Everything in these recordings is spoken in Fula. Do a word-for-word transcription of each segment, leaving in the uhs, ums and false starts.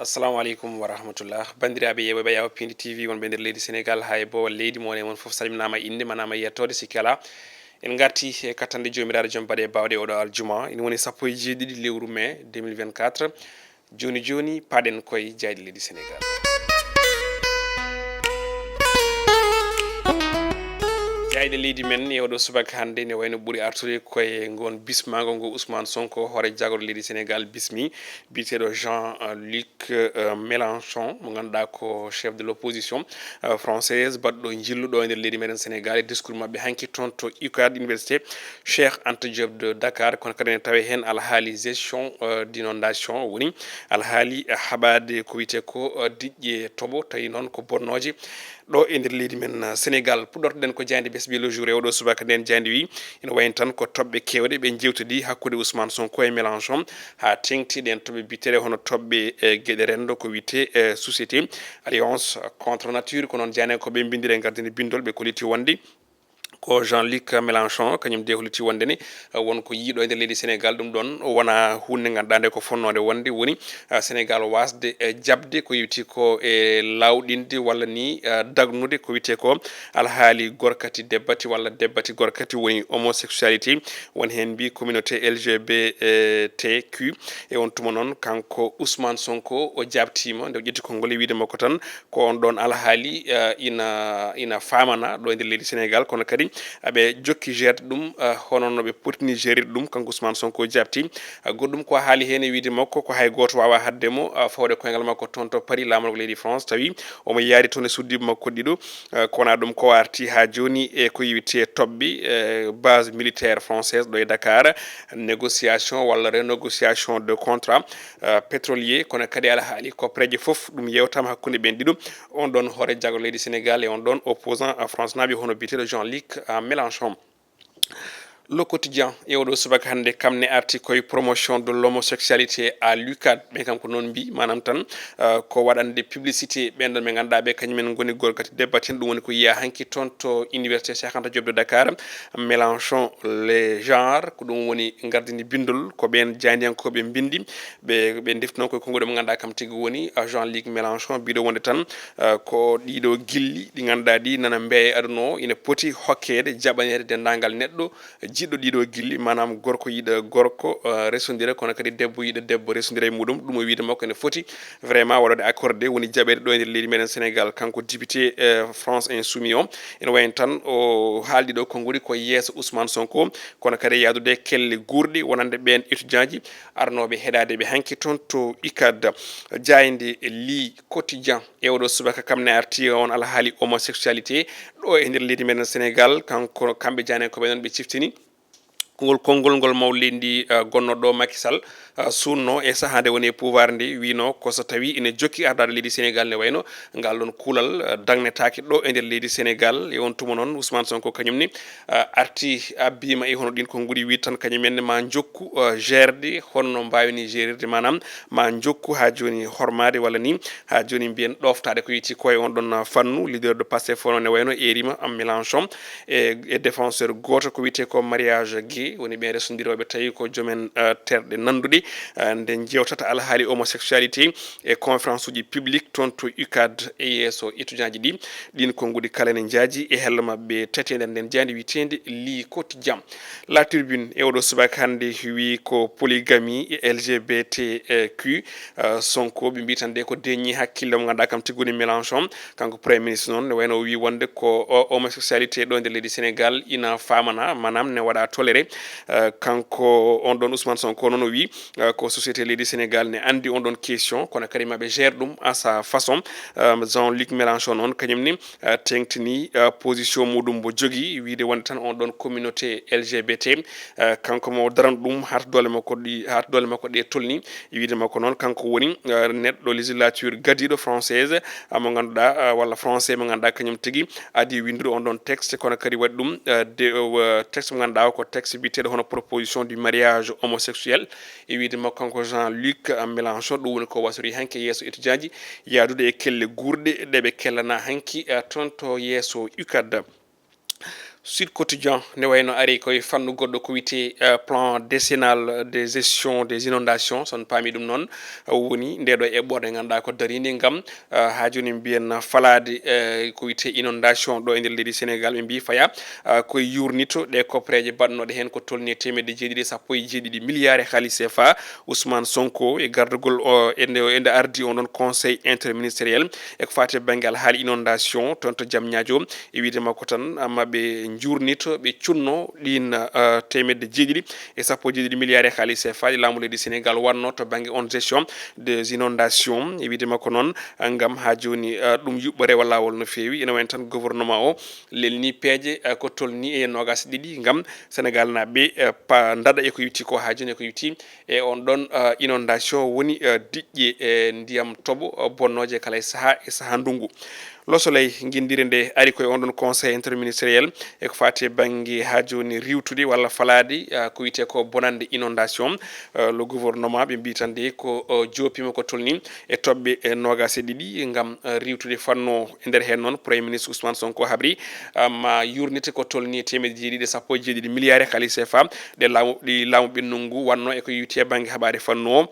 Assalamu aleykum wa rahmatullah. Banndiraaɓe yeeɓooɓe Yawo Pindi T V, wonɓe nder leydi Senegal, haa e boowal leydi, mo woni e mon fof salminaama, innde ma naama, yettoode, sikke alaa. En ngarti e kattanɗe Joomiraaɗo, joom baɗe e baawɗe, oɗo aljuma. Ina woni sappo e jeeɗiɗi lewru mai deux mille vingt-quatre. Jooni jooni, paaɗen koye jaayɗe leydi Senegal. Jaayɗe leydi men e oɗo subaka hannde ne wayno ɓuri artude koye ngon bismaango ngo Ousmane Sonko, hoore jagorɗo leydi Senegal, bismi, biyeteeɗo Jean-Luc, euh, Mélenchon, mo ngannduɗaa ko chef de l'opposition, euh, française, baɗɗo njillu ɗo e nder leydi meɗen Senegal. E discours maɓɓe hanki toon to UCAD, Université Cheikh Anta Diop de Dakar, kono kadi ne tawe heen alhaali gestion, euh, d'inondation, woni alhaali, euh, haɓaade ko wiyetee ko, euh, diƴƴe toɓo, tawi noon ko bonnooje ɗo e nder leydi men, euh, Senegal. Puɗɗortoɗen ko jaaynde Bessbie Le Jour e oɗo subaka. Nden jaaynde wi ina wayno tan ko toɓɓe keewɗe ɓe njewtidi hakkunde Ousmane Sonko e Mélenchon, haa teŋti ɗeen toɓɓe biyeteeɗe hono toɓɓe, eh, geɗe renndo ko wiyetee, eh, société Alliance contre Nature. Ko noon jaaynde ko ɓe mbinndiri e gardini binndol, ɓe kolliti wonde ko Jean-Luc Mélenchon, kañum de holliti wonde ne, eh, won ko yiiɗo e nder leydi Senegal. Ɗum ɗoon wona huunde ngannduɗaa nde ko fonnoonde wonde woni, eh, Senegal waasde, eh, jaɓde ko yowiti ko e laawɗinde walla ni, eh, dagnude ko wiyetee ko alhaali gorkati debbati walla debbati gorkati, woni homosexualité, won heen mbi communauté L G B T Q. E on tuma noon, kanko Ousmane Sonko, o jaabtiima nde o ƴetti konngol e wiyde makko tan ko on ɗoon alhaali, eh, ina, ina faamana ɗo e nder leydi Senegal, kono kadi aɓe jokki jeerde ɗum, eh, hono no ɓe potini jeerirde ɗum. Kanko Ousmane Sonko jaabti. Eh, goɗɗum ko haali heen e wiyde makko ko hay gooto waawaa haɗde mo, eh, fawde koyngal makko toon to Paris, laamorgo leydi France, tawi omo yaari toon e suddiiɓe makko ɗiɗo. Eh, ko wonaa ɗum, ko arti haa jooni e ko yowiti e toɓɓe, eh, base militaire française ɗo e Dakar, négociation walla renégociation de contrat, eh, pétrolier, kono kadi alhaali koppareeje fof ɗum yewtaama hakkunde ɓeen ɗiɗo, on ɗoon hoore jagorɗo leydi Senegal e on ɗoon opposant, eh, France naaɓe hono biyeteeɗo Jean-Luc, eh, Mélenchon. Le Quotidien e oɗo subaka hannde, kam ne arti koye promotion de l'homosexualité à l'UCAD. Ɓe kam ko noon mbi, maanaam tan, eh, ko waɗande publicité ɓeen ɗoon ɓe ngannduɗaa ɓe kañumen ngoni gorkati debbati en. Ɗum woni ko yiyaa hanki toon to Université Cheikh Anta Diop de Dakar, Mélenchon le genre, ko ɗum woni gardini binndol, ko ɓeen jaayndiyankooɓe mbinndi, ɓe, ɓe ndefti noon koye konnguɗi mo ngannduɗaa kam tigi woni, eh, Jean-Luc Mélenchon, biɗo wonde tan, eh, ko ɗiɗo gilli ɗi ngannduɗaa ɗi nana mbeya e aduna o, ina poti hokkeede jaɓaneede denndaangal neɗɗo jiɗɗo ɗiɗo gilli, maanaam gorko yiɗa gorko, eh, resondira, kono kadi debbo yiɗa debbo resondira e muɗum. Ɗum o wiyde makko ene foti vraiment waɗde accordé, woni jaɓeede ɗo e nder leydi meɗen Senegal. Kanko député, eh, France Insoumis o, ene wayno tan o haaldi ɗo konnguɗi ko yeeso Ousmane Sonko, kono kadi yahdude kelle guurɗe wonande ɓeen étudiant ji arnooɓe heɗaade ɓe hanki toon to UCAD. Jaaynde Le Quotidien e oɗo subaka kam ne arti on alhaali homosexualité ɗo e nder leydi meɗen Senegal. Kanko, kamɓe jaayndiyankooɓe noon ɓe ciftini kongol, konngol ngol mawɗo leydi ndi, eh, gonnooɗo Macky Sall, eh, suunno e sahaa nde woni e pouvoir ndi, wino ko so tawi ina jokki ardaade leydi Senegal, ne wayno ngal ɗon kuulal, eh, dagnetaake ɗo e nder leydi Senegal. E on tuma noon, Ousmane Sonko kañum ne, eh, arti abbiima e hono ɗin konnguɗi, wi tan kañum en ne ma njokku, eh, jeerde hono no mbaawini jeerirde, maanaam ma njokku haa jooni hormaade walla ni haa jooni mbiyen ɗoftaade ko yowiti ko e on ɗon fannu. Leader de Pastef fof noon ne wayno erima am Mélenchon e, e défenseur gooto ko wiyetee ko Mariage Guy, woni ɓeen resondirooɓe tawi ko joomen, eh, terɗe nannduɗe, eh, nde njewtata alhaali homosexualité e conférence uji publique toon to UCAD e yeeso étudiant ji ɗi. Ɗin konnguɗi kala ne njaaji e hello maɓɓe tati e nder nden jaaynde wiyeteende Le Quotidien. La Tribune e oɗo subaka hannde wi ko polygamie e L G B T Q, eh, Sonko, ɓe mbi tan de ko deñi hakkille mo ngannduɗaa kam tigi woni Mélenchon. Kanko Premier Ministre noon ne wayno o wi wonde ko o homosexualité ɗo e nder leydi Senegal ina faamana, maanaam ne waɗa toléré. Eh, kanko on ɗon Ousmane Sonko noon o wi, eh, ko société leydi Senegal ne anndi on ɗon question, kono kadi maɓe gère ɗum à sa façon. Eh, Jean-Luc Mélenchon noon kañum ni, eh, teŋtini, eh, position muɗum mo jogi, wiide wonde tan on ɗon communauté L G B T, eh, kanko mo daran ɗum haa to doole makko ɗi, haa to doole makko ɗe tolni. E wiide makko noon, kanko woni, eh, neɗɗo législature gadiiɗo française, eh, mo ngannduɗaa, eh, walla français mo ngannduɗaa kañum tigi adii winndude on ɗon texte, kono kadi waɗi ɗum, eh, de, eh, texte mo ngannduɗaa o ko texte biyeteeɗo hono proposition du mariage homosexuel. E wiide makko kanko Jean-Luc, eh, Mélenchon, ɗum woni ko wasori hanki yeeso étudiant ji yahdude e kelle guurɗe ɗe ɓe kellana hanki, eh, toon to yeeso UCAD. Sud Quotidien ne wayno ari koye fannu goɗɗo ko wiyetee, eh, plan décennal de gestion des inondations, so on paami ɗum noon, eh, woni nde ɗo eɓɓoore nde ngannduɗaa ko dariinde ngam, eh, haa jooni mbiyen falaade, eh, ko wiyetee inondation ɗo e nder leydi Sénégal. Ɓe mbii faya, eh, koye yuurnito ɗe koppereeje baɗnooɗe heen ko tolnii e teemedde jeeɗiɗi e sappo e jeeɗiɗi milliards e haalis C F A. Ousmane Sonko e gardagol o, e nde, e nde ardi on ɗon conseil interministériel e ko faati e bannge alhaali inondation toon to Diamniadio. E wiyde makko tan, amma ɓe njuurnito, ɓe cunno ɗiin, eh, teemedde jeeɗiɗi e sappo e jeeɗiɗi milliards e haalis C F A ɗi laamu leydi Sénégal waɗno to bannge on gestion des inondations. E wiyde makko noon, eh, ngam haa jooni, eh, ɗum yuɓɓa rewa laawol no feewi. Ene wayno tan gouvernement o lelni peeje, eh, ko tolnii e noogaas e ɗiɗi ngam Sénégal naaɓe, eh, pa ndaɗa e ko yowiti ko haa jooni e ko yowiti e on ɗon, eh, inondation woni, eh, diƴƴe, eh, ndiyam toɓo, eh, bonnooje kala e sahaa e sahaa ndunngu. Le Soleil, nginndire nde ari koye on ɗon conseil interministériel e ko faati e bannge haa jooni riiwtude walla falaade, eh, ko wiyetee ko bonannde inondation. Eh, le gouvernement ɓe mbii tan de ko, eh, joopiima ko tolnii e toɓɓe, eh, noogaas e ɗiɗi ngam, eh, riiwtude fannu o. E nder heen noon, Premier ministre Ousmane Sonko habri, eh, ma yuurnite ko tolnii e teemedde jeeɗiɗi e sappo e jeeɗiɗi milliards e haalis C F A ɗe laamu, ɗi laamu ɓennugu waɗno e ko yowiti e bannge haɓaade fannu o.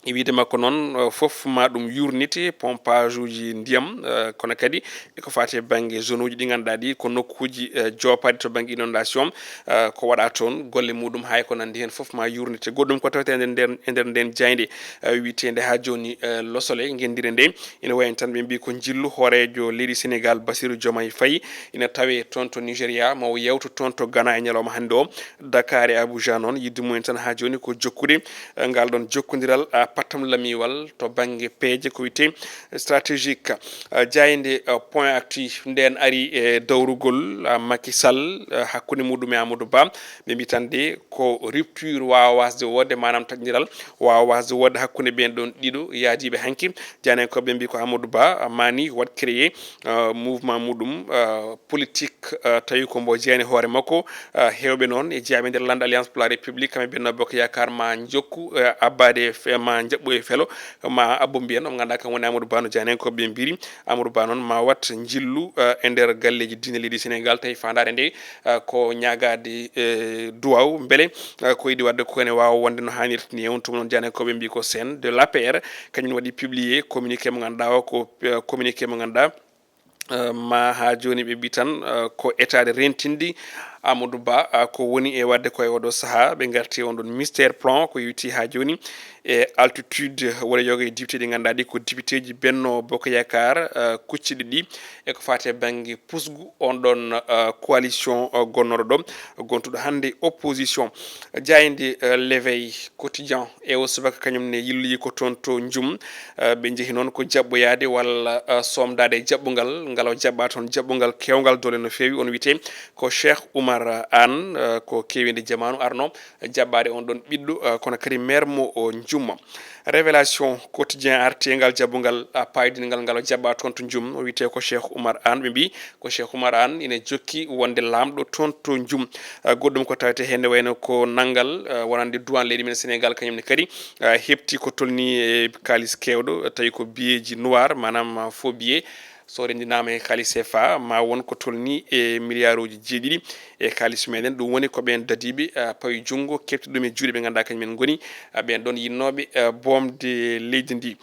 E wiyde makko noon, eh, fof ma ɗum yuurnite, pompage uji ndiyam, eh, kono kadi e ko faati e bannge zone uji ɗi ngannduɗaa ɗi ko nokkuuji, eh, joopaɗi to bannge inondation, eh, ko waɗa toon, golle muɗum hay ko nanndi heen fof ma yuurnite. Goɗɗum ko tawetee e nder, e nder ndeen jaaynde, eh, wiyeteende haa jooni, eh, Le Soleil, nginndire nde ina wayi tan ɓe mbii ko njillu hooreejo leydi Sénégal Bassirou Diomaye Faye ina tawee toon to Nigeria, ma o yewto toon to Ghana e ñalawma hannde o. Dakar e Abuja noon, yiɗde mumen tan haa jooni ko jokkude, eh, ngal ɗon jokkondiral, ah, pattam lamiwal to bannge peeje ko wiyetee stratégique. Ah, jaaynde, ah, Point Actu nden ari e dawrugol, ah, Macky Sall, ah, hakkunde muɗum e Amadou Ba. Ɓe mbii tan de ko rupture waawa waasde woodde, maanaam taƴondiral waawa waasde woodde hakkunde ɓeen ɗoon ɗiɗo yaadiiɓe hanki. Jaayndiyankooɓe mbii ko Amadou Ba, ah, maani waɗ créé, ah, mouvement muɗum, ah, politique, ah, tawi ko mbo jeyaani hoore makko. Ah, heewɓe noon e jeyaaɓe nder lannda Alliance pour la République, kamɓe Benno Bokk Yaakaar ma njokku, eh, abbaade e fe-, ma njaɓɓu e felo, ma abbo mbiyen, on ngannduɗaa kam woni Amadou Ba no jaayndiyankooɓe ɓe mbiri. Amadou Ba noon ma wat njillu, eh, e nder galleeji diine leydi Sénégal, tawi faandaare nde, eh, ko ñaagaade, eh, duwaaw, mbele, eh, ko yiɗi waɗde ko ene waawa wonde no haanirta ni. E on tuma noon jaayndiyankooɓe mbii ko scène de l'A P R, kañum waɗi publié communiqué mo ngannduɗaa o ko, eh, communiqué mo ngannduɗaa eh, ma haa jooni ɓe mbii tan, eh, ko etaade rentinde Amadou Ba, ah, ko woni e waɗde ko e oɗo sahaa. Ɓe ngarti on ɗon mystère plan ko yowiti haa jooni e altitude walla yoga e député ɗi ngannduɗaa ɗi ko députéji Benno Bokk Yaakaar, eh, kucciɗi ɗi e ko faati e bannge pusgu on ɗon, eh, coalition, eh, gonnooɗo ɗo, gontuɗo hannde opposition. Jaaynde, eh, L'Éveil Quotidien e o subaka kañum ne yilloyi ko toon to Njum. Eh, ɓe njehi noon ko jaɓɓoyaade walla, eh, soomdaade e jaɓɓungal, ngal o jaɓɓa toon jaɓɓungal keewngal doole no feewi. On wiyetee ko Cheikh Oumar Anne, eh, ko keewinde jamaanu arno jaɓɓaade on ɗon ɓiɗɗo, eh, kono kadi maire mo o Njum. Révélation Quotidien arti e ngal jaɓɓungal, ah, paydingal ngal o jaɓɓa toon to Njum. O wiyetee ko Cheikh Oumar Anne. Ɓe mbii ko Cheikh Oumar Anne ina jokki wonde laamɗo toon to Njum. Ah, goɗɗum ko tawetee heen ne wayno ko nanngal, ah, wonande duwaan leydi men Sénégal, kañum ne kadi, ah, heɓti ko tolnii e kaalis keewɗo, tawi ko billeeji noir, maanaam, ah, faux billet. So renndinaama e kaalis C F A, ma won ko tolnii e miliyaaruuji jeeɗiɗi e kaalis meɗen. Ɗum woni ko ɓeen dadiiɓe, ah, pawi junngo, keɓti ɗum e juuɗe ɓe ngannduɗaa kañum en ngoni, ah, ɓeen ɗoon yinnooɓe, ah, boomde leydi ndi.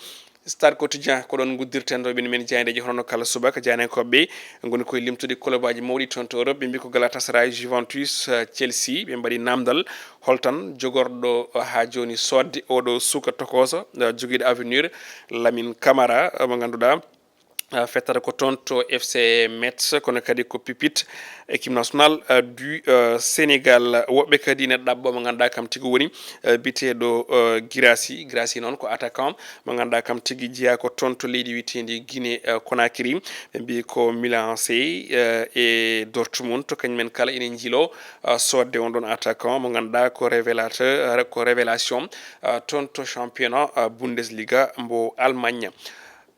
Stade Quotidien, ko ɗoon nguddirten rewɓe men jaayndeeji hono no kala subaka. Jaayndiyankooɓe ɓe ngoni koye limtude kulobaaji mawɗi toon to Europe. Ɓe mbii ko Galatasaray, Juventus, eh, Chelsea. Ɓe mbaɗi naamndal holtan jogorɗo, eh, haa jooni soodde oɗo suka tokooso, eh, jogiiɗo avenir, Lamine Camara, eh, mo ngannduɗaa, eh, fettata ko toon to F C Metz, kono kadi ko pipit équipe nationale, eh, du, eh, Sénégal. Woɓɓe kadi ina ɗaɓɓa mo ngannduɗaa kam tigi woni, eh, biteeɗo, eh, Guirassy. Guirassy noon ko attaquant mo ngannduɗaa kam tigi jeyaa ko toon to leydi wiyeteendi Guinée, eh, Conakry. Ɓe mbii ko Milan A C, eh, e Dortmund, to kañum en kala ina njiloo, eh, soodde on ɗon attaquant mo ngannduɗaa ko révélateur, eh, ko révélation, eh, toon to championnat, eh, Bundesliga mbo Allemagne.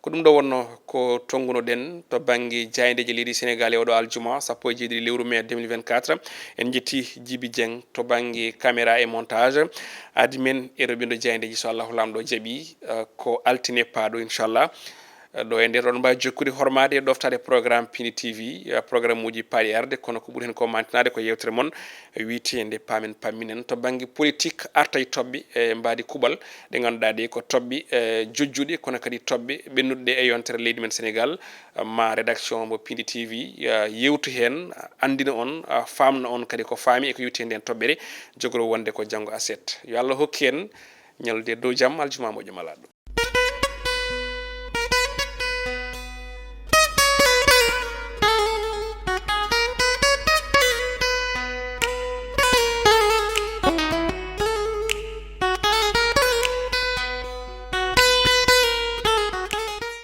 Ko ɗum ɗo wonnoo ko tonngunoɗen to bannge jaayndeeji leydi Sénégal e oɗo aljuma, sappo e jeeɗiɗi lewru mai deux mille vingt-quatre. En njetti Djiby Dieng to bannge caméra e montage. Admin e roɓindo jaayndeeji, so Allahu Laamɗo jaɓi, eh, ko altine paaɗo, inchallah. Ɗo e nder ɗon mbaawi jokkude hormaade e ɗoftaade programme Pindi T V, eh, programme uji paaɗi arde, kono ko ɓuri heen ko mantinaade ko yewtere mon wiyeteende Paamen Pamminen. To bannge politique arta e toɓɓe e mbaadi kuɓal ɗe ngannduɗaa ɗe ko toɓɓe, eh, jojjuɗe, kono kadi toɓɓe ɓennuɗe e yontere leydi men Sénégal. Ma rédaction mo Pindi T V, eh, yewtu heen, anndina on, ah, faamna on kadi ko faami e ko yowti e nden toɓɓere, jogoro wonde ko janngo aset. Yo Allah hokku en ñallude dow jam, aljuma moƴƴo malaaɗo.